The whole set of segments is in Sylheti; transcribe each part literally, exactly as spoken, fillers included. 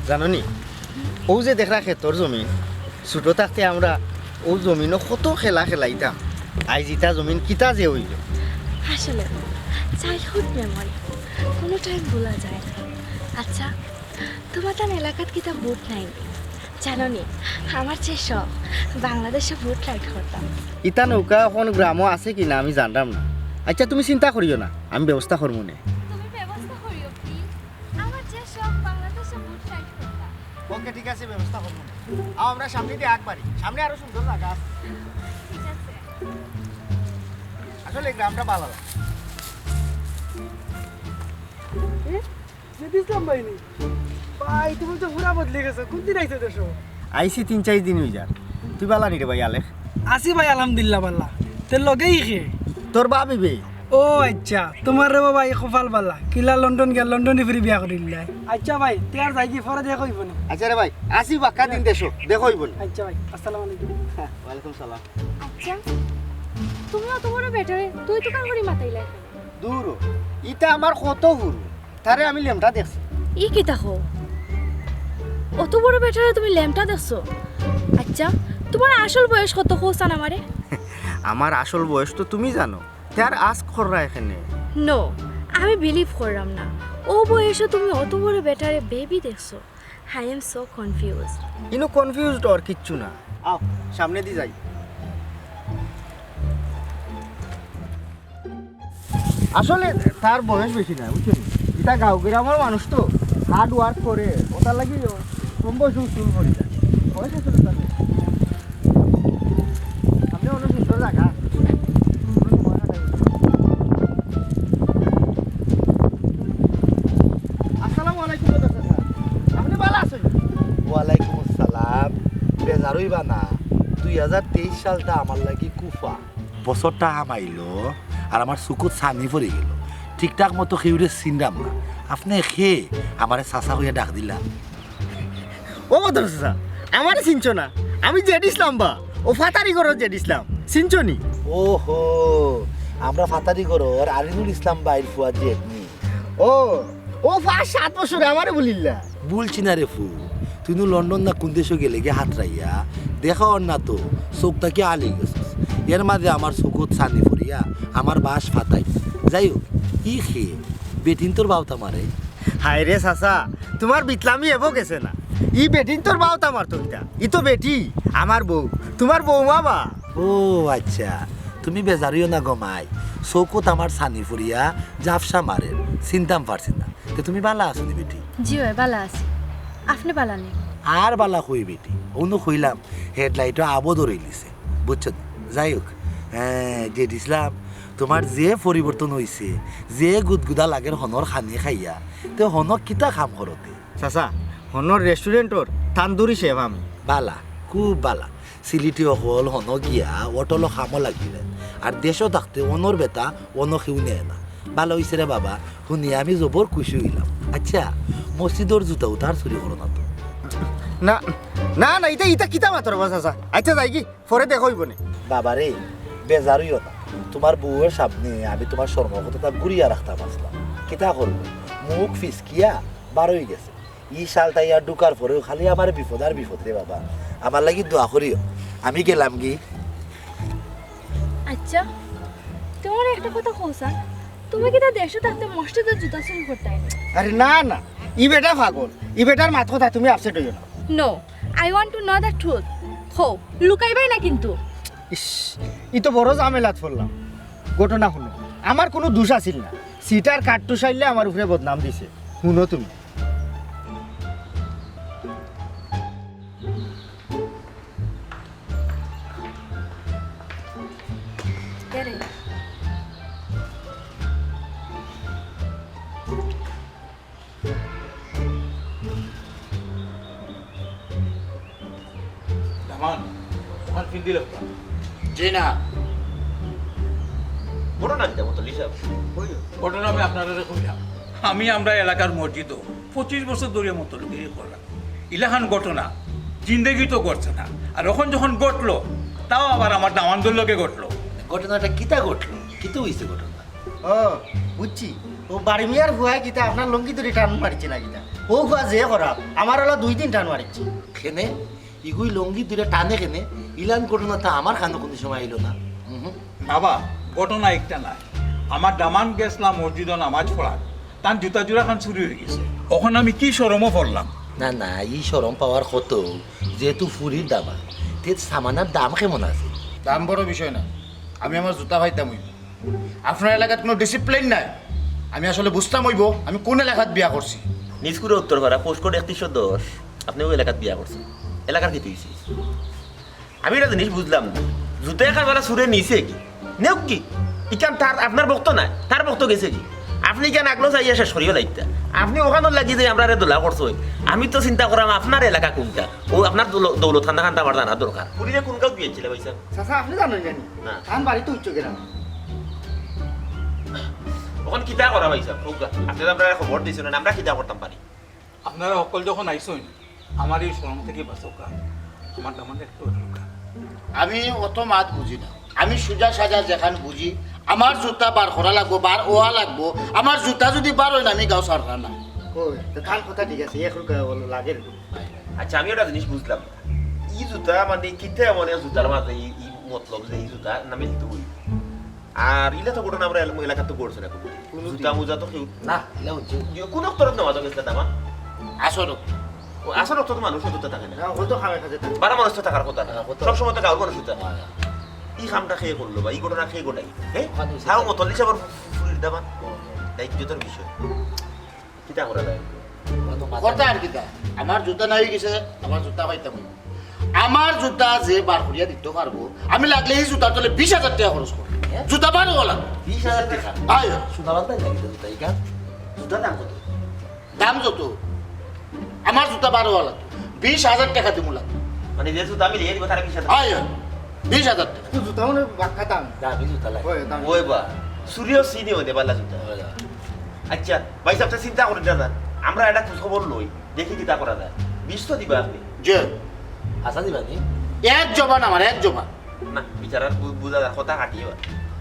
জানো নি, অউ যে দেখরা খেতর জমিন, ছোট থাকতে আমরা অউ জমিনো কত খেলা খেলাইতাম। আইজ ইতা জমিন কিতা যে অইলো। আসলে চাইল্ডহুড মেমোরি কোনো টাইম ভুলা যায় না। আচ্ছা, তোমার তান এলাকাত কিতা বুট নাই? জানো নি, আমার যে শখ বাংলাদেশো বুট রাইড করতাম। ইতা নৌকা অখন গ্রামো আছে কি না আমি জানরাম না। আচ্ছা, তুমি চিন্তা করিও না, আমি ব্যবস্থা করমু নে। তুমি ব্যবস্থা করিও প্লিজ। আমার যে শখ বাংলাদেশো বুট রাইড করতাম। ওকে, ঠিক আছে, ব্যবস্থা করমু নে। আও, আমরা সামনে দিয়া আগ বাড়ি, সামনে আরো সুন্দর জাগা আছে। ঠিক আছে। আসলে গ্রামটা ভালা লাগে। এ, জেড ইসলাম ভাই নি? ভাই, তুমি তো পুরা বদলি গেছো। কোন দিন আইছো দেশো? আইছি তিন চাইর দিন অই যার। তুই ভালা নি রে ভাই আলেক? আছি ভাই, আলহামদুলিল্লাহ ভালা। তে লগে ই কে? তোর ভাবি বে। ও আচ্ছা, তোমার রে বাবা, ই কপাল ভালা। কিলা লন্ডন গিয়া লন্ডনি ফুরি বিয়া করিলায়। আচ্ছা ভাই, তে আর যাইগি, পরে দেখা অইবো নি। আচ্ছা রে ভাই, আছি বাক্কা দিন দেশো, দেখা অইবো নি। আচ্ছা ভাই, আসসালামু আলাইকুম। ওয়ালাইকুম সালাম। আচ্ছা, তুমি অত বড় বেটারে তুই তুকার করি মাতাইলায় কেনে? দূর হ, ইতা আমার কত হুরু, তারে আমি লেমটা দেখছি। ই কিতা কও? অত বড় বেটারে তুমি লেমটা দেখছো? আচ্ছা, তোমার আসল বয়স কত কও চাইন আমারে? আমার আসল বয়স তো তুমি জানো, তে আর আস্ক কররায় কেনে? নো, আমি বিলিভ কররাম না। অউ বয়সো তুমি অত বড় বেটারে বেবি দেখছো। I am so confused. ইনো কনফিউজড অওয়ার কিচ্ছু না। আও, সামনেদি যাই। আসলে তার বয়স বেশি না, বুঝছো নি? ইতা গাঁও গ্রামর মানুষ তো, হার্ড ওয়ার্ক করে, অটার লাগি কম বয়সে চুল পড়ি যায়। বয়স আসলে তার বেশি। সামনে অনেক সুন্দর জাগা। আসসালামু আলাইকুম দাদা, আপনি ভালা আছইন? ওয়ালাইকুম আসসালাম। বেজার অইবা না, দুই হাজার তেইশ সালটা আমার লাগি কুফা। বছরটা হামাইলো, আর আমার চকুত ছানি পড়ি গেলো। ঠিকঠাক মতো কেউরে চিনরাম না। আপনে কে আমারে চাচা কইয়া ডাক দিলা? ও বদর চাচা, আমারে চিনছো না? আমি জেড ইসলাম বা, অউ ফাতারি ঘরর জেড ইসলাম, চিনছো নি? ওহো, আমরা ফাতারি ঘরর আলিনুল ইসলাম ভাইর ফুয়া জেড নি? ও, অউ পাঁচ সাত বছরে আমারে ভুলিলা। ভুলছি না রে ফু, তুই নু লন্ডন না কুন দেশো গেলে গিয়া হাতরাইয়া, দেখা অর না তো, চউখ থাকি আলি গেছস। এর মাঝে আমার চকুত ছানি পড়িয়া আমার বাশ ফাতাই। যাই হোক, ই কে, বেটিন্তর বাউতা মারে। হায় রে চাচা, তোমার বিটলামি এবো গেছে না। ই বেটিন্তর বাউতা মারতো কিতা? ই তো বেটি, আমার বউ, তোমার বউমা বা। ও আচ্ছা, তুমি বেজার অইও না গো মাই, চউখত আমার ছানি পড়িয়া জাপসা মারের, চিনতাম পারছি না। তে তুমি ভালা আছো নি বেটি? জি অয়, ভালা আছি। আপনে ভালা নি? আর ভালা কই বেটি, অনো কইলাম, হেডলাইটো আবো ধরিলিছে, বুঝছো নি? যাই হোক, হ্যাঁ, জেড ইসলাম, তোমার যে পরিবর্তন অইছে, যে গুদগুদা লাগের হনর খানি খাইয়া, তে হনো কিতা কাম করো তে? চাচা, হনর রেস্টুরেন্টর তান্দুরি শেফ আমি। ভালা, খুব ভালা। সিলেটি অকল হনো গিয়া হোটেলো কামো লাগিলে, আর দেশো থাকতে অনর বেটা অনো কেউ নেয় না। ভালা অইছে রে বাবা, হুনিয়া আমি জবর খুশি অইলাম। আচ্ছা, মসজিদর জুতা উতা আর চুরি করো না তো? না, না, না, ইতা, ইতা কিতা মাতর বা চাচা? আচ্ছা, যাইগি, পরে দেখা অইবো নে। বাবা রে, বেজার অইও না, তোমার বউর সামনে আমি তোমার শরমর কথাটা ঘুরিয়া রাখতাম আছলাম। কিতা করবো, মুখ ফিসকিয়া বার অই গেছে। ই সালটা ইয়া ঢুকার পরেও খালি আমার বিপদ আর বিপদ রে বাবা। আমার লাগি দোয়া করিও। আমি গেলাম গি। আচ্ছা, তোমার একটা কথা কও চাইন, তুমি কিতা দেশো থাকতে মসজিদর জুতা চুরি করতায় নি? আরে না, না, ই বেটা পাগল। ই বেটার মাত কথা তুমি আপসেট অইও না। No, I want to know the truth. কও, লুকাইবায় না কিন্তু। ইস, ই তো বড় ঝামেলাত পড়লাম। ঘটনা হুনো, আমার কুনু দুষ আছিল না। সিটার কার্টুস আইলে আমার উপরে বদনাম দিছে। হুনো তুমি। দামান, ওখান ফিল দিলে হতো। জি না। ঘটনা কিতা মতো লিসা? ঘটনা আমি আপনারে কইলাম। আমি আমরা এলাকার মসজিদো পঁচিশ বছর ধরে মতো লুকিয়ে করলাম। ইলাখান ঘটনা জিন্দেগি তো ঘটছে না। আর অখন যখন ঘটলো, তাও আবার আমার দামান্দর লগে ঘটলো। ঘটনাটা কিতা ঘটলো? কিতা অইছে ঘটনা? ও, বুঝছি। ও বাড়ি মিয়ার ফুয়ায় কিতা আপনার লুঙ্গি ধরি টান মারিছে না কিতা? ও ফুয়া যে খারাপ, আমার অলা দুই দিন টান মারিছে। কেনে? ইগুই লুঙ্গি ধরি টানে কেনে? ইলান ঘটনা তো আমার কানো কুনু সময় আইলো না। উহু। বাবা, ঘটনা একটা নায়। আমার দামান গেছলা মসজিদো নামাজ পড়াত, তান জুতা জোড়া খান চুরি অইগেছে। অখন আমি কি শরমো পড়লাম। না, না, ই শরম পাওয়ার কত, যেহেতু ফুরির দামান, তে সামানার দাম কেমন আছে? দাম বড় বিষয় না, আমি আমার জুতা পাইতাম অইবো। আপনার এলাকাত কুনু discipline নাই। আমি আসলে বুঝতাম অইবো, আমি কুন এলাকাত বিয়া করছি। নিজ কুড়া উত্তর পাড়া, পোস্ট কোড একত্রিশশো দশ, আপনে অউ এলাকাত বিয়া করছেন। এলাকার কিতা অইছে? আমি একটা জিনিস বুঝলাম না, জুতা এখান বালা চুরে নিছে কি? নেউক কি? ইখান তার, আপনার বক্ত নায়, তার বক্ত গেছে কি? আপনে ইখান আগলো চাইয়া শেষ করিয়া লাইতা। আপনে অখানর লাগি যে আমরারে দোলা করছইন, আমি তো চিন্তা করাম আপনার এলাকা কুনটা। ও আপনার দৌল-, দৌলত খান্দা খান্দা আমার জানার দরকার। ফুরিরে কুন গাঁওত বিয়া দিছিলা ভাইসাব? চাচা, আপনে জানইন না নি? না। আমি বাড়িত উচ্চ গেলাম। অখন কিতা করা ভাইসাব? কউক্কা। আপনে তো আমরারে খবর দিছইন না, আমরা কিতা করতাম পারি? আপনারা হকল যখন আইছইন, আমার ই শরম থাকি বাঁচাউক্কা। আমার দামানরে একটু রাখউক্কা। আমি অত মাত বুঝি না, আমি সুজা সাজা যেখান বুঝি, আমার জুতা বার করা লাগবো, বার অওয়া লাগবো। আমার জুতা যুদি বার অয় না, আমি গাঁও ছাড়রাম না। ওই, তো তান কথা ঠিক আছে, এক রুকা লাগে। আচ্ছা, আমি একটা জিনিস বুঝলাম না। ই জুতা মানে কিতা, মানে জুতার মাঝে ই, ই মতলব যে ই জুতা না মিলতে অই। আর ইলা তো ঘটনা আমরা এলাকাত তো ঘটছে না কুনু। কুনু জুতা মুজা তো কেউ না, ইলা অইছে। ইয়ে, কুন অক্তর নামাজো গেছলা দামান? আসর অক্ত। ও, আসর অক্ত তো মানুষ জুতা থাকে না। না, অখন তো খামে খাজে থাকে। বারা মানুষ তো থাকার কথা না। হ্যাঁ, অখন তো সব সময় তো গাঁওর মানুষ জুতা। হ্যাঁ। ই কামটা কে করলো বা ই ঘটনা কে ঘটাই? হ্যাঁ? অখন তো তাও মতল্লি সাবর ফুরির দামান। দায়িত্বতার বিষয়। কিতা করা যায়? করতা আর কিতা? আমার জুতা নাই গেছে, আমার জুতা পাইতাম অইবো। আমার জুতা যে বার করিয়া দিতো পারবো, আমি লাগলে ই জুতার তলে বিশ হাজার টেকা খরচ করমু। হ্যাঁ? জুতা বার অওয়া লাগবো। বিশ হাজার টেকা? আয়। সোনা বান্ধাই লাগে তো জুতা, ইখান? জুতার দাম কত? দাম যত, আমার জুতা বার অওয়া লাগবো। বিশ হাজার টেকা দিমু লাগবো। মানে যে জুতা আমি লিয়ে দিব, তারা বিশ হাজার? আয়, বিশ হাজার টেকা। তো জুতা মানে বাক্কা দাম। দামি জুতা লাগে। ওই দাম। ওই বা, চুরিও চিনি অইতে পারলা জুতা। ওই বা। আচ্ছা, ভাইসাব, আপনে চিন্তা করেন না, আমরা একটা খোঁজ খবর লই, দেখি কিতা করা যায়। বিশ তো দিবা আপনে? জি। আচ্ছা দিবা নি? এক জবান আমার, এক জবান। না, বিচারার বু-, বুঝা যায়, কথা কাটিয়ে বার।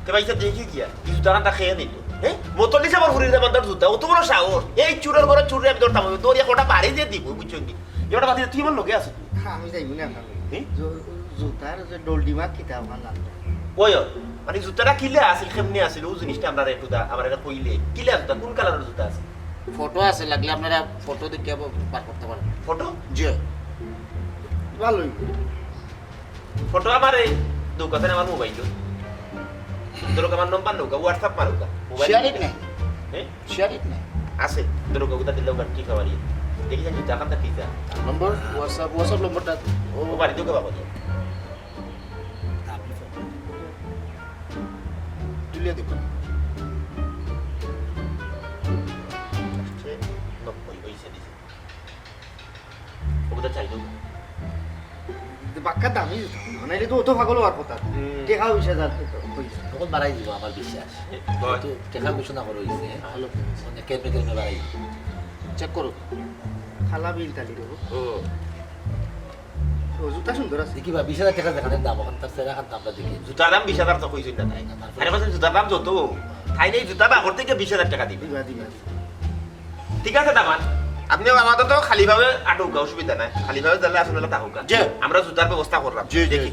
তে ভাইসাব, দেখি গিয়া, কিছু টাকা তা খেয়ে নিত। হ্যাঁ? মতল্লি সাবর ফুরির দামানর জুতা, অত বড় সাহস। এই চুরর ঘরর চুররে আমি ধরতাম, তোর ইয়া কটা বাড়ি যে দিব, বুঝছো নি? এবার বাদ দে, তুই আমার লগে আছিস। আমি যাইমু না আপনার লগে। হ্যাঁ? জু-, জুতার যে ডলডিমা কিতা আমার লাগবে। ওই, ওই, মানে জুতাটা কিলা আছিল, কেমনে আছিল, ও জিনিসটা আমরা একটু দা-, আমার এটা কইলে। কিলা জুতা, কোন কালারের জুতা আছে? ফটো আছে, লাগলে আপনারা ফটো দেখে বার করতে পারেন। ফটো? জি। ভালোই। ফটো আমার এই দোকানে আমার মোবাইল। ধরো আমার নম্বর নৌকা, WhatsApp মারুকা। মোবাইল শেয়ারিং নাই। হ্যাঁ? শেয়ারিং নাই। আছে। ধরো ওটা দিলে ওটা ঠিক আমার ইয়ে। দেখি জানি জাকাতটা ঠিক আছে। নম্বর, WhatsApp, WhatsApp নম্বরটা। ও বাড়ি দোকা বাবা। তুলিয়া দিব। সে নব্বই হইছে দিছে। ওটা চাই দেবো। বাক্কা দামি জুতা। মানে, এটা তো অত পাগল হওয়ার কথা। হুম। টেকা বিশ হাজার হইছে। তখন বাড়াই দিব আমার বিশ্বাস। হয়। তো টেকা ঘোষণা করা হইছে। ভালো। মানে, কেমনে কেমনে বাড়াই দিব। চেক করো। খালা বিল তালি দেবো। ও। ও, জুতা সুন্দর আছে। দেখি বা, বিশ হাজার টেকা যেখানে দাম, ওখান তার সেরা খান দামটা দেখি। জুতার দাম বিশ হাজার তো কইছইন না তাই। না, তারপরে আরে বাসে জুতার দাম যত, তাই নেই জুতা বা করতে গিয়ে বিশ হাজার টেকা দিবে। দিবা, দিবা। ঠিক আছে, দামান। আপনি আমাদের তো খালিভাবে আটুকা, অসুবিধা নাই। খালিভাবে তাহলে আসলে থাকুকা। জি। আমরা জুতার ব্যবস্থা করলাম। জি, জি। দেখি।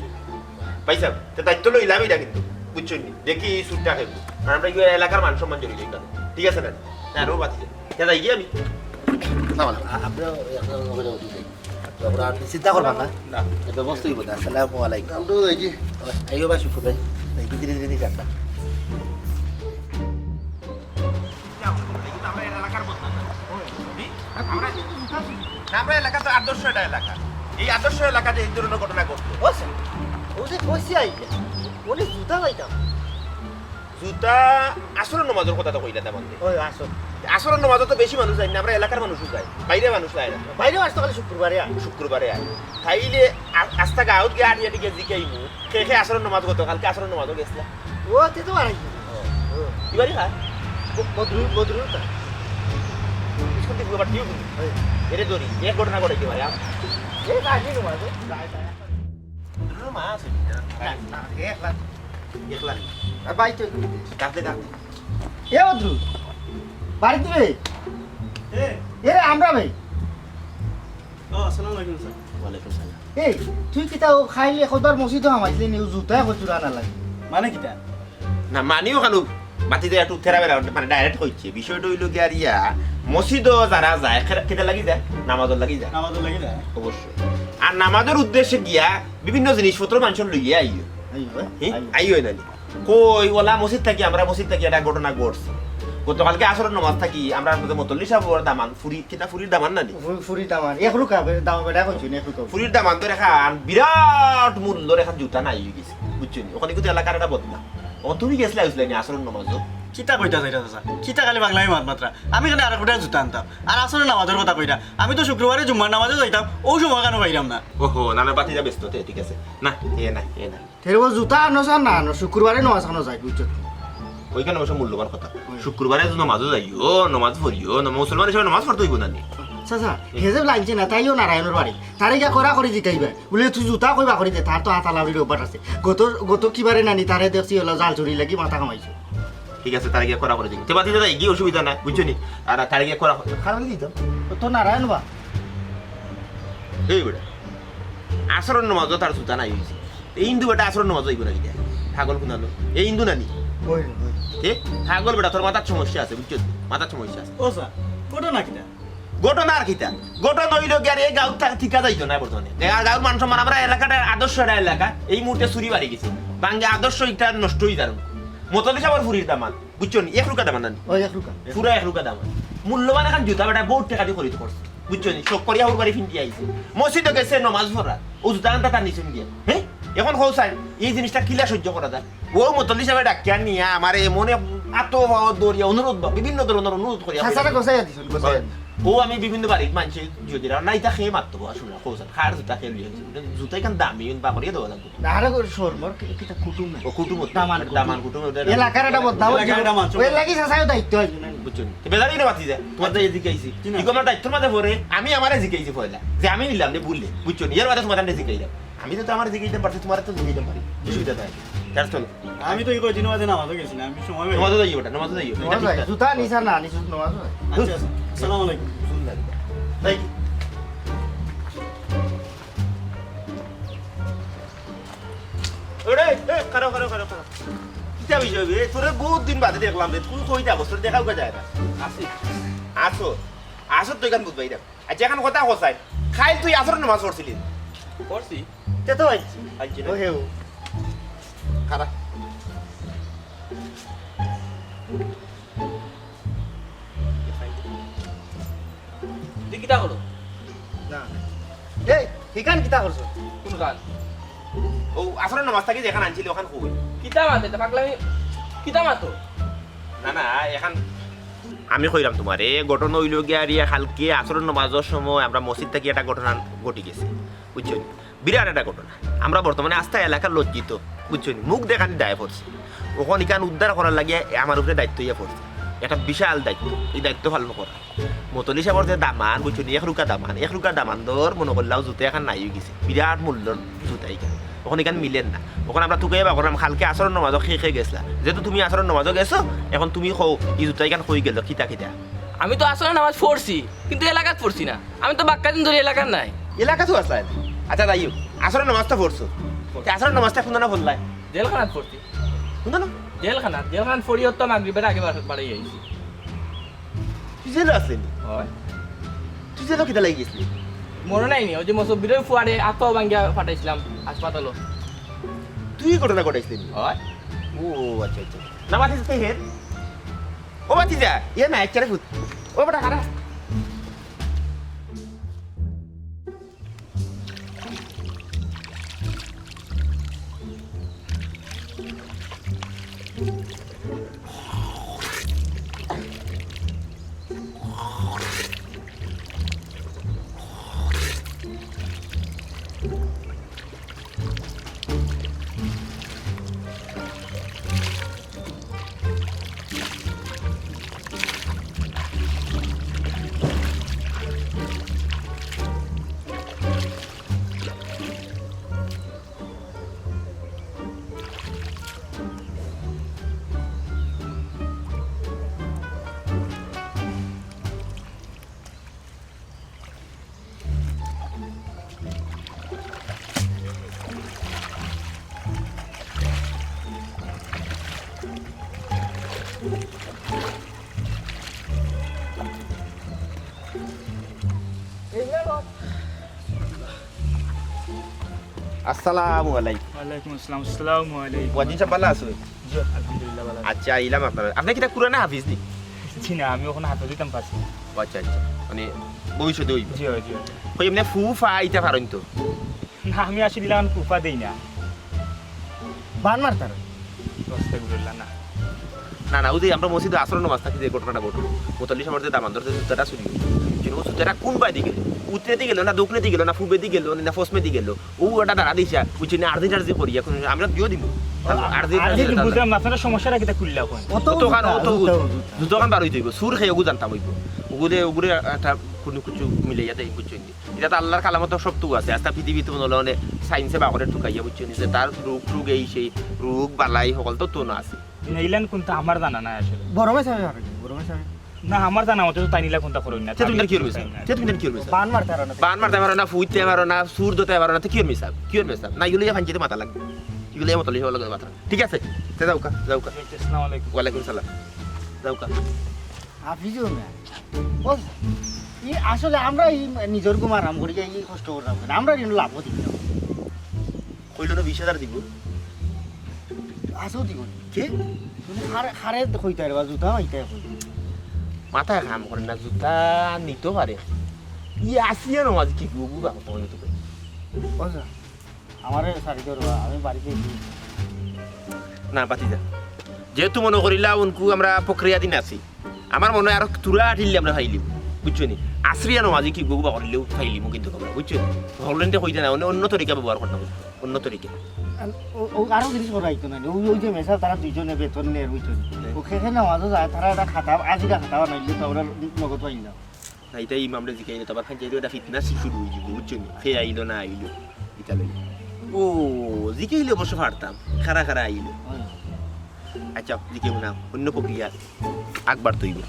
ভাই সাহেব, তো দায়িত্ব লইলাম এটা কিন্তু। বুঝছেন নি? দেখি এই সুরটা খেলবো। কারণ আমরা এই এলাকার মান সম্মান জড়িত এখানে। ঠিক আছে না? হ্যাঁ, আরো বাতি যাই। কে যাই গিয়ে আমি? না, না। আ-, আপনিও, আপনার লগে যাবো, ঠিক আছে। তো আমরা আর চিন্তা করবেন না। না। এটা ব্যবস্থা হইব না। আসসালামু আলাইকুম। আমরাও যাই কি? এই বা শুক্র ভাই। এই ধীরে ধীরে নিয়ে যান না। আমরা এলাকার বদনাম। আমরা, আমরা এলাকা তো আদর্শ একটা এলাকা। এই আদর্শ এলাকাতে এই ধরনের ঘটনা ঘটতো। ও স্যার, ও যে কইছি আইয়া, উনি জুতা পাইতাম। জুতা আসরের নমাজের কথা তো কইলা তেমন। ওই আসর। আসরের নমাজও তো বেশি মানুষ যায় না, আমরা এলাকার মানুষও যায়, বাইরে মানুষ যায় না। বাইরে মানুষ তো খালি শুক্রবারে আয়। শুক্রবারে আয়। তাইলে আ-, আস্তা গাঁওত গিয়া আটি আটি গিয়া জিকাইমু, কে কে আসরের নমাজ গত, কালকে আসরের নমাজও গেছলা। ও, তে তো আর আইবো। ও। ও। কি বাড়ি কার? ব-, বদরুল, বদরুল কার? স্কুল থেকে বাড়ি দিও। ওই। এরে ধরি, এক ঘটনা ঘটাইতে পারে, আম। এ, কার দিন নমাজ, ও? যায়, যায়। বদরুল মা আছে? না, না, একলা। একলা নি? আর ভাই তো একটু বিদেশ। ডাকতে, ডাকতে। এ বদরু, বাড়িত বে? এ? এ রে, আমরা বে। ও, আসসালামু আলাইকুম, স্যার। ওয়ালাইকুম সালাম। এই, তুই কিতা অউ খাইলে কতবার মসজিদো হামাইছলি নি, জুতায় কচুরা না লাগে। মানে কিতা? না, মানিও খালু, বাতিজা একটু তেরা বেরা, মানে direct কইছে। বিষয়টা অইলো গিয়া আর ইয়া, মসজিদো যারা যায়, খেরা-, কিতা লাগি যায়? নামাজর লাগি যায়। নামাজর লাগি যায়। অবশ্যই। আর নামাজর উদ্দেশ্যে গিয়া বিভিন্ন জিনিসপত্র মানষর লইয়া আইও। আইও, হে? আইও। আইও না নি? কই, ওলা মসজিদ থাকি, আমরা মসজিদ থাকি একটা ঘটনা ঘটছে। গতকালকে আসরর নামাজ থাকি, আমরা মতো মতল্লি সাবর দামান, ফুরি, কিতা ফুরির দামান না নি? ফু-, ফুরির দামান, এক রুকা বে-, দাম বেটা কইছো নি, এক রুকা। ফুরির দামান তো রেখা, বিরাট মূল্যর একটা জুতা নাই অই গেছে, বুঝছো নি? ওখানে কিন্তু এলাকার একটা বদনাম। ও, তুমি গেছলা, গেছলা নি আসরর নামাজো? কিতা কইতা চাইরা চাচা? কিতা খালি পাগলামি মাত মাতরা? আমি কেনে আরক বেটার জুতা আনতাম? আর আসরর নামাজর কথা কইরা? আমি তো শুক্রবারে জুম্মার নামাজো যাইতাম, অউ সময় কেনে পাইরাম না? ওহো, না, না, বাতিজা ব্যস্ত, তে ঠিক আছে। না, এ না, এ না। তেরে ও জুতা আনো চাও না আনো, শুক্রবারে নামাজ আনো যায়, বুঝছো? ওইখানে অবশ্য মূল্যবান কথা। হুম। শুক্রবারে যদি নামাজো যাইও, নামাজ পড়িও, না, মুসলমান হিসাবে নামাজ পড়তে অইবো না নি? চাচা, হে যে লাইনছে না, তাইও নারায়ণর বাড়ি। তারে গিয়া কড়াকড়ি জিকাইবা। বুলে, "তুই জুতা কই বা করি দে?" তার তো আতা লাউড়ির অভ্যাস আছে। গত, গত কিবারে নানি তারে দেখছি অলা জাল চুরি লাগি মাথা কামাইছে। ঠিক আছে, তারে গিয়া কড়াকড়ি দিবি। তে বাতিজা যাই, কি অসুবিধা নাই, বুঝছো নি? আর তারে গিয়া কড়াকড়ি, খারাপ দিতাম। ও তো নারায়ণ বা। এই বেটা, আসরর নামাজো তার জুতা নাই অইছে। এই হিন্দু বেটা আসরর নামাজো যাইবো না কিতা? পাগল কুনানো। এই হিন্দু না নি? ওই, ওই। এ? পাগল বেটা, তোর মাথার সমস্যা আছে, বুঝছো? মাথার সমস্যা আছে। ও স্যার, ঘটনা কিতা? ঘটনা আর কিতা? ঘটনা অইলো গিয়া আর এই গাঁও থা-, টিকা যাইতো না বর্তমানে। এই গাঁওর মান সম্মান, আমরা এলাকাটা আদর্শ একটা এলাকা, এই মুহূর্তে চুরি বাড়ি গেছে। ভাঙ্গে আদর্শ একটা নষ্ট অই যার। মতল্লি সাবর ফুরির দামান, বুঝছো নি? এক রুকা দামান না নি? ওই এক রুকা। পুরা এক রুকা দামান। মূল্যবান এখান জুতা বেটা বহুত টেকা দি খরিদ করছে। বুঝছো নি? শখ করিয়া হুর বাড়ি ফিন্দি আইছে। মসজিদো গেছে নমাজ পড়া। অউ জুতা আনতা তার নিচে দিয়া। হে? এখন কও চাই, এই জিনিসটা কিলা সহ্য করা যায়? অউ মতল্লি সাবে ডাকিয়া নিয়া আমারে এমন এক আতো পাও ধরিয়া অনুরোধ বা-, বিভিন্ন ধরনর অনুরোধ করিয়া চাচারে কইরা। গছাইয়া দিছইন, গছাইয়া দিছইন। অউ আমি বিভিন্ন বাড়িত মানষে যদি রা-, না, ইতা খেয়ে মারতো, আসলে না, কও চাই, কার জুতা খেয়ে লইয়া গেছে? জুতা ইখান দামি, বা করিয়া দেওয়া লাগবো। না, আরে গো, শোন, মোর কি-, কিতা কুটুম না। ও কুটুম অইতো। দামান কুটুম। দামান কুটুম অইতো। এলাকার একটা বদনাম অইতো। এলাকার একটা মান সম্মান। অউ লাগি চাচাও দায়িত্ব অইতো না। বুঝছো নি? তে বেজার অইলে বাতি যায়। তোমার দায় এদিকে আইছি। জি না। ইগো আমার দায়িত্বর মাঝে পড়ে, আমি আমারে জিকাইছি পয়লা। যে আমি নিলাম রে ভুলে। বুঝছো নি? এর বাদে তোমার দায় জিকাইলাম। আমি তো আমারে জিকাইতাম পারছি, তোমারে তো জিকাইতাম পারি। অসুবিধা নাই। That's all. আমি তো এই কয়দিন মাঝে নামাজও গেছি না, আমি সময় পাই না। নামাজও যাইও বেটা, নামাজও যাইও। এটা নামাজও ঠিক যাই। আছে। জুতা নিছা না, নিছো নামাজও যাই। আচ্ছা, আচ্ছা। আসসালামু আলাইকুম। সুন্দর। তাই কি? ওরে, এ, খাড়া, খাড়া, খাড়া, খাড়া। কিতা বিষয় বে? তোরে বহুত দিন বাদে দেখলাম রে, তুই কই থাকস? তোরে দেখাও যায় না। আছি। আছো? আছো তো এখান বুঝবাই না। আচ্ছা, এখান কথা কোথায়? খাইল তুই আসর নামাজ পড়ছিলি? পড়ছি। তে তো আইছি। আইছি না। ও হেউ। খাড়া। তুই কিতা করো? না। এই, হিখান কিতা করছো? কোন খান? ও, আসরের নামাজ থাকি যেখান আনছিল, ওখান কই? কিতা মাতে, তা পাগলামি, কিতা মাতো? না, না, এখান আমি কইলাম তোমারে, ঘটনা অইলো গিয়া রে, কালকে আসরের নামাজর সময় আমরা মসজিদ থাকি একটা ঘটনা ঘটি গেছে, বুঝছো নি? বিরাট একটা ঘটনা। আমরা বর্তমানে আস্তা এলাকা লজ্জিত, বুঝছো নি? মুখ দেখানি দায়ে পড়ছে। অখন ইখান উদ্ধার করার লাগিয়া আমার উপরে দায়িত্ব ইয়া পড়ছে, একটা বিশাল দায়িত্ব। এই দায়িত্ব পালন করা। মতলি সাবর যে দামান, বুঝছো নি? এক রুকা দামান, এক রুকা দামান ধর মনো করলাও জুতা এখান নাই অই গেছে, বিরাট মূল্যর জুতা ইখান। অখন ইখান মিলের না। অখন আমরা তুকাইয়া বার করলাম, কালকে আসরের নামাজও কে কে গেছলা। যেহেতু তুমি আসরের নামাজও গেছো, অখন তুমি কও, ই জুতা ইখান কই গেল, কিতা কিতা? আমি তো আসরের নামাজ পড়ছি, কিন্তু এলাকাত পড়ছি না। আমি তো বাক্কা দিন ধরি এলাকাত নাই। এলাকাত তো আসলায় না। আচ্ছা, যাই হোক, আসরের নামাজ তো পড়ছো। তে আসরের নামাজটা কোন না পড়লায়? জেলখানাত পড়ছি। কোন না? জেলখানাত, জেলখানাত পড়ি তো মাগরিবের আগে বার-, বাড়ি আইছি। তুই জেলো আসলি নি? হয়। তুই জেলো কিতা লাগি গেছলি? মনো নাই নি, ওই যে মুসব্বিরের ফুয়ারে আত পাও ভাঙ্গিয়া ফাটাইছিলাম হাসপাতালো। তুই ঘটনা ঘটাইছলি নি? হয়। ও, আচ্ছা, আচ্ছা। না, মাতিস কে হের? ও ভাতিজা, ইয়ে না, এক চারে ফুট। ও বেটা, খাড়া। আসসালামু আলাইকুম। ওয়ালাইকুম আসসালাম। আসসালামু আলাইকুম। ওয়াজিন সাব, ভালা আছো? জি, আলহামদুলিল্লাহ, ভালা আছি। আচ্ছা, আইলাম আপনার। আপনি কিতা কুরআনে হাফিজ নি? জি না, আমি অখন হাফিজ অইতাম পারছি না। ও আচ্ছা, আচ্ছা। মানে, ভবিষ্যতে অইবো। জি, জি। কই, এমনে ফু ফা ইতা পারইন তো? না, আমি আসলে ইলাখান ফু ফা দেই না। বান মারতার। আস্তাগফিরুল্লাহ, না। না, না, অউ যে আমরা মসজিদো আসরর নামাজ থাকি যে ঘটনাটা ঘটলো, মুতল্লি সাবর যে দামান্দর যে জুতাটা চুরি অইলো, কিন্তু অউ জুতাটা কুন বায়দি গেলো? উত্তরেদি গেলো না, দক্ষিণেদি গেলো না, পূবেদি গেলো না, পশ্চিমেদি গেলো? অউ একটা দাঁড়া দিছে, বুঝছি না, আরজি টারজি করি, এখন আমরা দিও দিমু। আরজি আরজি টারজি দিমু, দিতাম না। বুঝলাম না, আপনারা সমস্যাটা কিতা খুললা কইন? অত অতখান, জুতা, অত জুতা, জুতা। জুতাখান বার অইতে অইবো, চুর খেয়ে ওগু জানতাম অইবো। ওগুরে, ওগুরে একটা কুনু কিছু মিলাইয়া দেই, বুঝছো নি? ইটা তো আল্লাহর কালামো তো সব তো আছে, আস্তা পৃথিবীত মনে অইলে science-এ বাগরে ঢুকাইয়া, বুঝছো নি? যে তার রোগ, রোগ এই সেই, রোগ বালাই হকল তো তো না আছে। না, ইলান কুনতা আমার জানা নাই আসলে। বড় ভাই সাহেব, বড় ভাই সাহেব। না, আমার জানা মতে তো তাইন ইলা কুনতা করইন না। তে তুমি তার কিওর মিছা? তে তুমি তার কিওর মিছা? বান মারতার না। বান মারতায় পারো না, ফু দিতায় পারো না, চুর ধরতায় পারো না, তে কিওর মিছা? কিওর মিছা? না, ইগুলো ইয়া ফাঞ্চিতে মাথা লাগবে। ইগুলো ইয়া মতো লিখে বলো মাথা। ঠিক আছে? তে যাউক্কা, যাউক্কা। আসসালামু আলাইকুম। ওয়ালাইকুম সালাম। যাউক্কা। হাফিজও না। বস, ই আসলে আমরা ই নিজর ঘুম আরাম করি, ই কষ্ট করলাম কেনে? আমরা ঋণ লাভও দিই না। কইলো না বিশ হাজার দিবো। আসেও দিবো না। কি? তুমি খারে, খারে কইতায় রে বা, জুতা মাইতায় কই। মাথায় কাম করে না, জুতা নিতো পারে। ই আসিয়া নমাজ কি গু গু বাবা কইলো তো কই। বস, আমারে ছাড়ি দেও রে বা, আমি বাড়িত যাই। না, বাতি যা। যেহেতু মনো করিলা উনকু আমরা প্রক্রিয়াধীন আছি, আমার মনো অয় আরো থুড়া আটিলে আমরা পাইলিমু, বুঝছো নি? আসরিয়া নমাজি কি গু গু বাবা করিলেও পাইলিমু কিন্তু আমরা, বুঝছো নি? হকলরে কইতা না, অন্য, অন্য তরিকা ব্যবহার করতাম, অন্য তরিকা। আর ও, ও আরো জিনিস করা অইতো না, ওই, ওই যে মেসাব তারা দুইজনে বেতন নেয়, বুঝছো নি? হ্যাঁ। ও খেখে নমাজও যায়, তারা একটা খাতা, আজিরা খাতা বানাইলে তো আমরা নগদ পাইলাম। না, ইটা ইমামরে জিকাইলে তো আবার ফাঞ্চাইতে একটা ফিতনা শুরু অই যাইবো, বুঝছো নি? কে আইলো না আইলো, ইটা লইয়া। ও, জিকাইলে অবশ্য পারতাম, খারা খারা আইলো। অয়। আচ্ছা, জিকাইবো না, অন্য প্রক্রিয়া আছে। আকবার তো অইবো।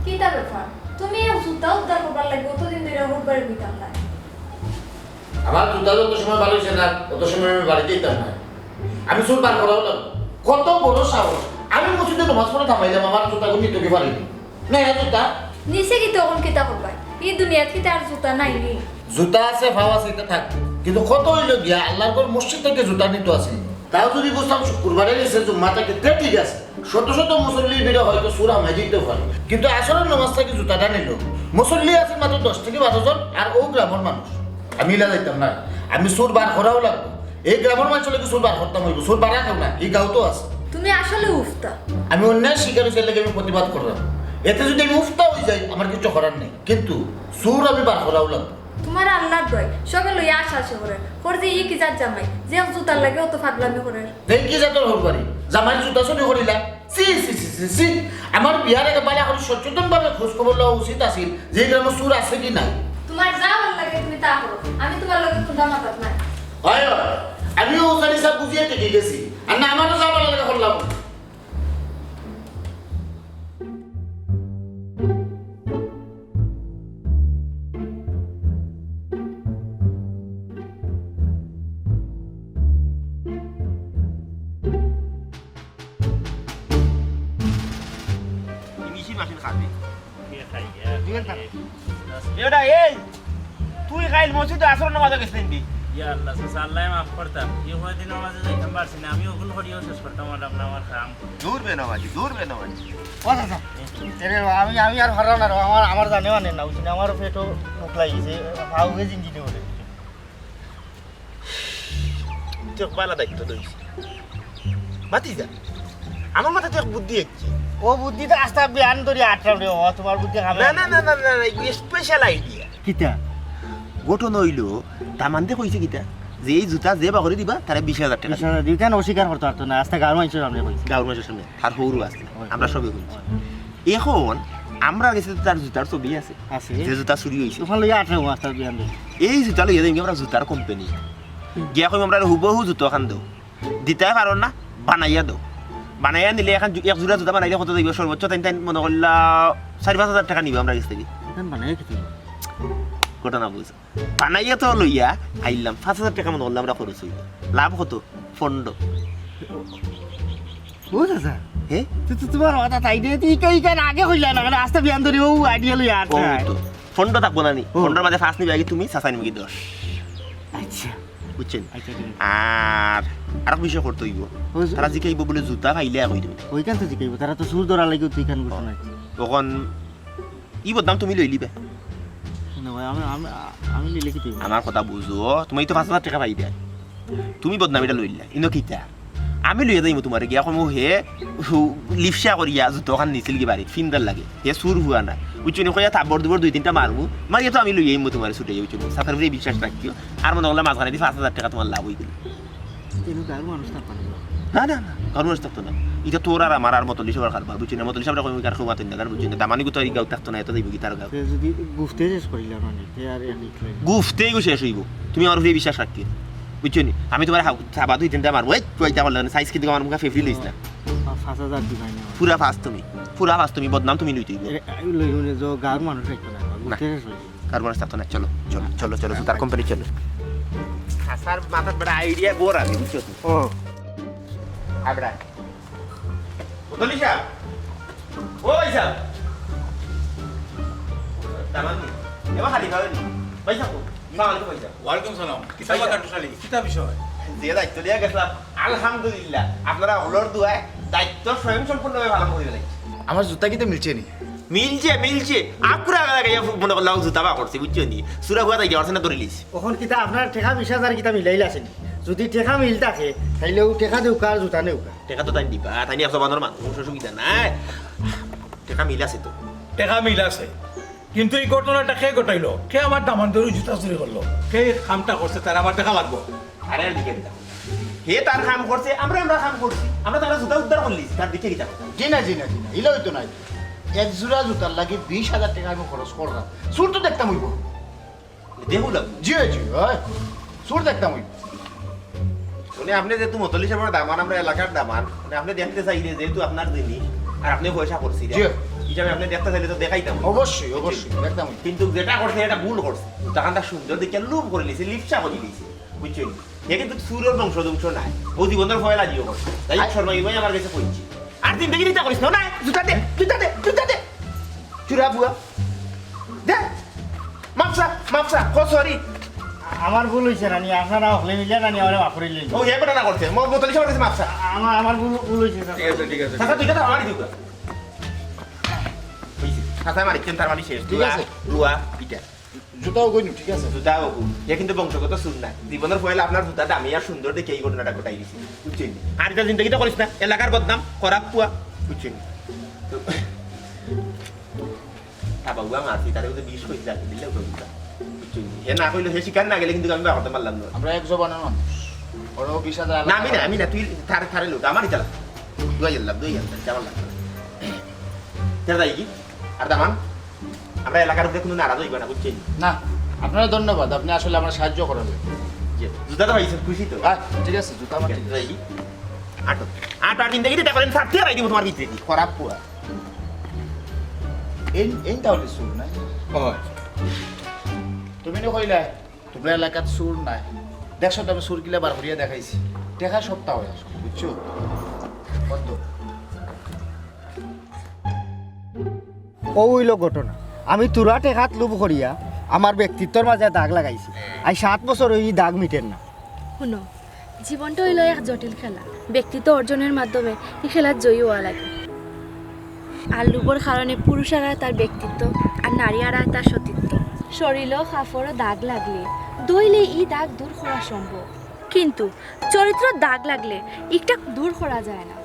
কিতা ব্যাপার? তুমি এক জুতা উদ্ধার করবার লাগি অতদিন ধইরা হুট বাড়ি কইতাম না। আমার জুতা যত সময় ভালা অইছে না, অত সময় আমি বাড়িত যাইতাম না। আমি চুর বার করাও লাগবো। কত বড় সাহস! আমি মসজিদে নমাজ পড়া থামাইলাম, আমার জুতাগুন নিতো কি পারেনি? না, এ জুতা। নিছে কিতা, অখন কিতা করবায়? ই দুনিয়াত কিতা আর জুতা নাই নি? জুতা আছে, পাও আছে, ইতা থাক। কিন্তু কথা অইলো গিয়া, আল্লাহর ঘর মসজিদ থাকি জুতা নিতো আছিল। তাও যদি বুঝতাম শুক্রবারে নিছে, জুম্মা থাকি, তে ঠিক আছে। শত শত মুসল্লির ভিড়ে হয়তো চুর হামাই দিতো পারে, কিন্তু আসরর নমাজ থাকি জুতাটা নিলো। মুসল্লি আছে মাত্র দশ থাকি বারো জন, আর অউ গ্রামর মানুষ। আমি ইলা যাইতাম না, আমি চুর বার করাও লাগবো। এই গ্রামর মানষর লাগি চুর বার করতাম অইবো, চুর বারা কেউ না, ই গাঁওত আছে। তুমি আসলে উফতা। আমি অন্যায় শিকার অইছি, এর লাগি আমি প্রতিবাদ করলাম। এতে যদি আমি উফতা অই যাই, আমার কিচ্ছু করার নাই, কিন্তু চুর আমি বার করাও লাগবো। তুমার আল্লার দোয়াই, সবে লইয়া আশাআশি করের। কর যে ই কি জাত জামাই, যে জুতার লাগি অত পাগলামি করের। দেখ কি জাতর হউর বাড়ি, জামাইর জুতা চুরি করিলা। ছি, ছি, ছি, ছি, ছি। আমার বিয়ার আগে বালা করি সচেতনভাবে খোঁজ খবর লওয়া উচিত আছিল যে গ্রামো চুর আছে কি নাই। তুমার যা ভালা লাগে তুমি তা করো, আমি তুমার লগে কুন্তা মাতাত নাই। অয়, অয়, আমিও উজানি সাব বুঝিয়া টিকি গেছি, আর না আমারও যা ভালা লাগে করলাম। ইংলিশি মাফিন খাবি। দিবেন খাবি। এ বেটা, এই, তুই কাইল মসজিদো আসরর নামাজো গেছলে নি? ইয়া আল্লাহ, চাচা, আল্লায় মাফ করতা। ই কয়দিন নামাজো যাইতাম পারছি না, আমি অগুন করিও শেষ করতাম পারলাম না আমার কাম। দূর বে নামাজি, দূর বে নামাজি। ও চাচা, এরে আমি, আমি আর পারলাম না রে, আমার, আমার জানে মানে না, বুঝছনি? আমার পেটো ভুক লাগিছে, পাও গে জিঞ্জিনি করে। তুই এক বালা দায়িত্ব লইছি। ভাতিজা, আমার মাথাত এক বুদ্ধি আইছে। ও বুদ্ধি তো আস্তা বিয়ান ধরি আটরাম রে, ও তুমার বুদ্ধি কামে না, না, না, না, না, না, এগু special idea। কিতা? ঘটনা অইলো, দামান্দে কইছে কিতা? যে এই জুতা যে বাগরে দিবা, তারে বিশ হাজার টেকা বিশ হাজার দিবা। দিবা, কেনে অস্বীকার করতো পারতো না, আস্তা গাঁওর মানষর সামনে কইছে। গাঁওর মানষর সামনে, তার হউরও আছে, অয়। আমরা সবে কইছি। অয়। এখন আমরার গেছে তো তার জুতার ছবি আছে। আছে। যে জুতা চুরি অইছে। তুফান লইয়া আটরাম আস্তা বিয়ান ধরি। এই জুতা লইয়া যাইমু আমরা জুতার কোম্পানি। গিয়া কইমু আমরারে হুবহু জুতা খান দেও। দিতায় পারো না, বানাইয়া দেও। বানাইয়া নিলে এখন জু-, এক জোড়া জুতা বানাইলে কত যাইবো? সর্বোচ্চ তাইন, তাইন মনো করলা চাইর পাঁচ হাজার টেকা নিবো আমরার গেছ থাকি। এখন বানাইয়া কিতা? ঘটনা বুঝ। বানাইয়া তো লইয়া আইলাম, পাঁচ হাজার টেকা মনো করলা আমরা খরচ অইলো। লাভ কত? পনরো। ও চাচা, হে? তো, তো তোমার কথা তাই দে, তুই ইকা, ইকা আগে কইলা না, কেনে আস্তা বিয়ান ধরি ও আইডিয়া লই আর ও চাই। তো, ফন্ড থাকবো না নি? ও। ফন্ডর মাঝে পাঁচ নিবে আগে তুমি, চাচা নিবে কি দশ। আচ্ছা। বুঝছেন? আচ্ছা, ঠিক আছে। আর আরো বিষয় করতে হইব। ও, তারা জিকাইব বলে জুতা পাইলে আর কই দেবে। ওইখান তো জিকাইব, তারা তো চুর ধরা লাগে তুই কান করতে নাই। তখন ই বদনাম তুমি লইলিবে। না ভাই, আমি, আমি, আমি নিলে কি তুই? আমার কথা বুঝো, তুমি তো পাঁচ হাজার টাকা পাই দেয়। তুমি বদনাম এটা লইলা, ইনো কিতা? আমি লইয়া যাইমু তোমারে গিয়া কমু হে, হু, লিপসা করিয়া জুতো খান নিছিল কি বাড়ি, ফিন্দার লাগে। হে চুর হুয়া না। বুঝছো নি, কইয়া থাবর দুবর দুই তিনটা মারমু। মারিয়া তো আমি লইয়া আইমু তোমারে ছুটে, বুঝছো নি? সাতার উপরে বিশ্বাস রাখিও। আর মনে করলে মাঝখানে দি পাঁচ হাজার টাকা তোমার লাভ হই গেল। এনে গাঁর মানুষ থাকবা না। না, না, না, গাঁর মানুষ থাকতো না। এটা তোর আর আমার আর মতলি সবার কারবার, বুঝছো নি? মতলি সবার কোনো কার কেউ মাতেন না, বুঝছো নি? দামানি গুতো এই গাঁও থাকতো না, এত যাইব কি তার গাঁও? সে যদি গুফতে শেষ করিলাম আমি, তে আর এক লিখ লইব। গুফতেই গো শেষ হইব। তুমি আমার উপরে বিশ্বাস রাখিও। বুঝছো নি? আমি তোমার হাউ-, থাবা দুই তিনটা মারবো। এই, তুই এটা করলে না, সাইজ কিন্তু আমার মুখে ফেফড়ি লইস না। পা-, পাঁচ হাজার দিবাই না। পুরা পাঁচ তুমি। পুরা পাঁচ তুমি, বদনাম তুমি লইতে হইব। এ, এই লই, মানে, যে গাঁর মানুষ রাখতো না, না। গুফতে শেষ হইব। গাঁর মানুষ থাকতো না। চলো, চলো, চলো, চলো, জুতার কোম্পানি চলো। হাসার মাথার বেটা আইডিয়া গোর আমি, বুঝছো তো? ও। আবরা। মতলি সাহেব। ও ভাই সাহেব। দামান নি। এবার খালি খাওয়ানি। ভাই সাহেব, সালাম আলাইকুম ভাই সাহেব। ওয়ালাইকুম সালাম। কিতা ভাই সাহেব। বাকাটুশালী? কিতা বিষয়? যে দায়িত্ব দিয়া গেছিলাম, আলহামদুলিল্লাহ। আপনারা হলর দোয়ায় দায়িত্ব স্বয়ং সম্পূর্ণভাবে পালন করে ফেলাইছি। আমার জুতা কিতা মিলছে নি? মিলছে, মিলছে। আকুরা আগে আগে মনে করলাম জুতা বা করছি, বুঝছো নি? সুরা হুয়া তাই যাওয়ার না ধরে লিস। এখন কিতা আপনার টেকা বিশ হাজার কিতা মিলাইল আছে নি? যদি টেকা মিল থাকে, তাইলে ও টেকা দেউকা আর জুতা নেউকা। টেকা তো তাই দিবা, তাই নিয়ে জবানোর মানুষ, অসুবিধা নাই। টেকা মিল আছে তো। টেকা মিল আছে, কিন্তু এই ঘটনাটা কে ঘটাইলো? কে আমার দামান্দরু জুতা চুরি করলো? কে এই কামটা করছে, তার আমার টেকা লাগবো। আরে আর লিখে দিলাম। হে তার কাম করছে, আমরা আমরা কাম করছি। আমরা তারা জুতা উদ্ধার করলি, তার দিকে কিতা কথা? জি না, জি না, জি না, ইলা হইতো নাই। এক জোড়া জুতার লাগি বিশ হাজার টেকা আমি খরচ করলাম। চুর তো দেখতাম হইব। দেখো লাগবো। জি, জি, হয়। চুর দেখতাম হইব। মানে আপনি যেহেতু মতলি সাহেবের দামান, আমরা এলাকার দামান, মানে আপনি দেখতে চাইলে যেহেতু আপনার জিনিস, আর আপনি পয়সা করছি, জি। হিসাবে আপনি দেখতে চাইলে তো দেখাইতাম। অবশ্যই, অবশ্যই, দেখতাম হইব। কিন্তু যেটা করছে এটা ভুল করছে। তখন তার সুন্দর দেখে লোভ করে নিছে, লিপসা করে নিছে, বুঝছেন? হে কিন্তু চুরর বংশধর নাই, ও জীবনের পয়লা জিও করছে। তাই আই- শর্মা ইমাই আমার কাছে কইছে। আর জিন্দেগি নিতা করিস না, না, জুতা দে, জুতা দে, জুতা দে। চুরা বুয়া। দে। মাফসা, মাফসা, কো সরি। আমার ভুল হইছে নানি, আপনারা হকলে মিলিয়া নানি আমারে মাফ করিলেন। ও, হে বেটা না করছে, মো-, মতলি সাহেবের কাছে মাফসা। আমার, আমার ভুল, ভুল হইছে, স্যার। ঠিক আছে, ঠিক আছে। চাচা, দুইটা তো আমারই দিউকা। হইছে। চাচা মারি, তার মানে শেষ। ঠিক আছে। দুয়া, দুয়া, ইটা। জুতাও কইনু, ঠিক আছে? জুতাও কইনু। হে কিন্তু বংশগত চুর না। জীবনের পয়লা আপনার জুতা দামি আর সুন্দর দেখে এই ঘটনাটা ঘটাই দিছে। বুঝছেন? আর এটা জিন্দেগিতে করিস না। এলাকার বদনাম, খারাপ পুয়া। বুঝছেন? তো, তা বাবু আমার আছে, তারে বুঝে বিশ কইছে, যাকে দিলে ওকে বুঝা। বুঝছেন? হে না কইলে, হে স্বীকার না গেলে কিন্তু আমি বার করতে পারলাম না। আমরা এক জবানের মানুষ। ওরাও বিশ হাজার না, আমি না, আমি না, তুই তারে, তারে লোক, আমারই চালা। দুয়াই আল্লাহ, দুয়াই আল্লাহ, আমার লাগবে না। তেরা দাই কি? আর দামান? আমরা এলাকার উপরে কোনো নারাজ হইবা না, বুঝছেন? না, আপনারা ধন্যবাদ, আপনি আসলে আমার সাহায্য করেন। জি, জুতা তো পাইছেন, খুশি তো? হ্যাঁ, ঠিক আছে, জুতা আমার ঠিক আছে। যাই। আটো, আটো, আর জিন্দেগিতে দেখবেন, সাথে রাই দিব তোমার ভিতরে কি? খারাপ পুয়া। এই, এই তাহলে চুর নাই? ও। তুমি না কইলে, তোমরা এলাকাত চুর নাই। দেখছো তো আমি চুর কিলা বার করিয়া দেখাইছি। দেখা সপ্তাহ হয়ে আসো, বুঝছো? কত? ও হইল ঘটনা। আমি তুরা টেকাত লোভ করিয়া আমার ব্যক্তিত্বর মাঝে দাগ লাগাইছি। আই সাত বছর ওই দাগ মিটের না। শুনো, জীবনটা হইল এক জটিল খেলা। ব্যক্তিত্ব অর্জনের মাধ্যমে এই খেলাত জয়ী হওয়া লাগে। আর লোভর কারণে পুরুষ হারায় তার ব্যক্তিত্ব, আর নারী হারায় তার সতীত্ব। শরীরও কাপড়ও দাগ লাগলে, ধইলে ই দাগ দূর করা সম্ভব, কিন্তু চরিত্র দাগ লাগলে ইটা দূর করা যায় না।